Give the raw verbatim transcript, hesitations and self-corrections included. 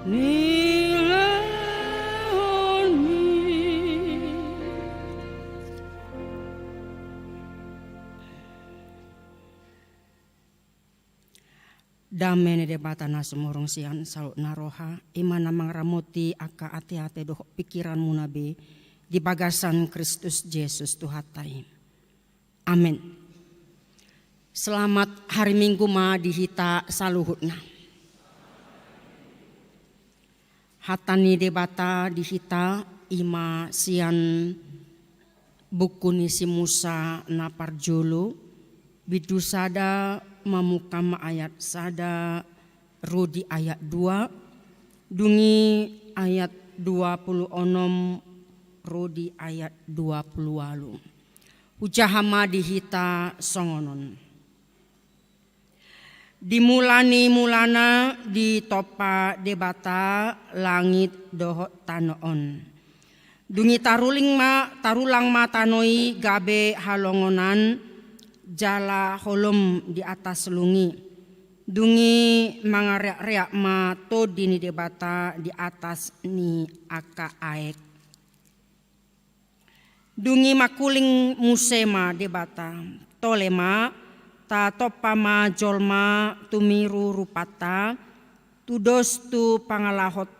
Nilehonmi. Dame ni Debata na sumurung sian saut na roha, i ma na mangaramoti angka ateate dohot pikiranmuna be di bagasan Kristus Jesus Tuhanta i. Amen. Selamat hari Minggu ma di hita saluhutna. Hata ni Debata di hita i ma sian buku ni si Musa na parjolo, bindu sada, mamungka ma ayat sada ro di ayat dua, dung i ayat dua pulu onom ro di ayat dua pulu ualu. Hujaha ma di hita songon on. Di mula ni mulana ditompa Debata langit dohot tano on. Dung i taruling ma, tarulang ma tano i gabe halongonan jala holom di atas lung i. Dung i mangareakreak ma tondi ni Debata di atas ni angka aek. Dung i mangkuling muse ma Debata, tole ma, tatompa ma jolma tumiru rupanta, tudos tu pangalahonta